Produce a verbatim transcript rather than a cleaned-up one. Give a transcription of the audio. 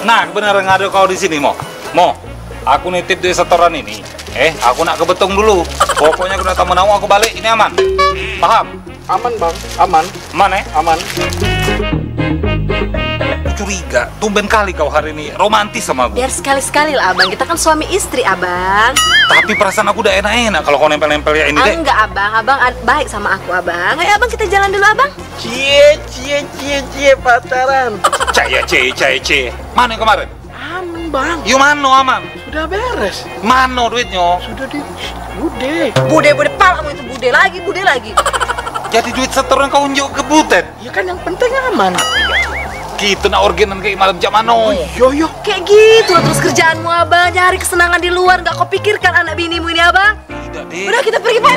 Nah, kebenaran ngado kau di sini, Mo. Mo, aku nitip duit setoran ini. Eh, aku nak ke Betong dulu. Pokoknya aku nak tamu nawa aku balik, ini aman. Paham? Aman, Bang. Aman. Aman, eh? Aman. Curiga, tumben kali kau hari ini romantis sama aku. Biar sekali-sekali lah, Abang. Kita kan suami istri, Abang. Tapi perasaan aku udah enak-enak kalau kau nempel-nempel ya ini, Dek. Enggak, Abang. Abang ad- baik sama aku, Abang. Ayo, Abang, kita jalan dulu, Abang. Cie, cie, cie, cie, pacaran. Cah ya, cie, cah ya, cie. Mana yang kemarin? Aman, Bang. Yo, mano aman? Sudah beres. Mano duitnyo? Sudah di bude. Bude, bude, palamu itu bude lagi, bude lagi. Jadi duit setoran kau unjuk ke butet? Ya kan, yang penting aman. Kita nak orgenan kayak malam cak mano? Oh, iyo, iyo. Kayak gitu lah terus kerjaanmu, Abang. Nyari kesenangan di luar, nggak kau pikirkan anak binimu ini, Abang. Tidak, Dek. Udah, kita pergi, Pak.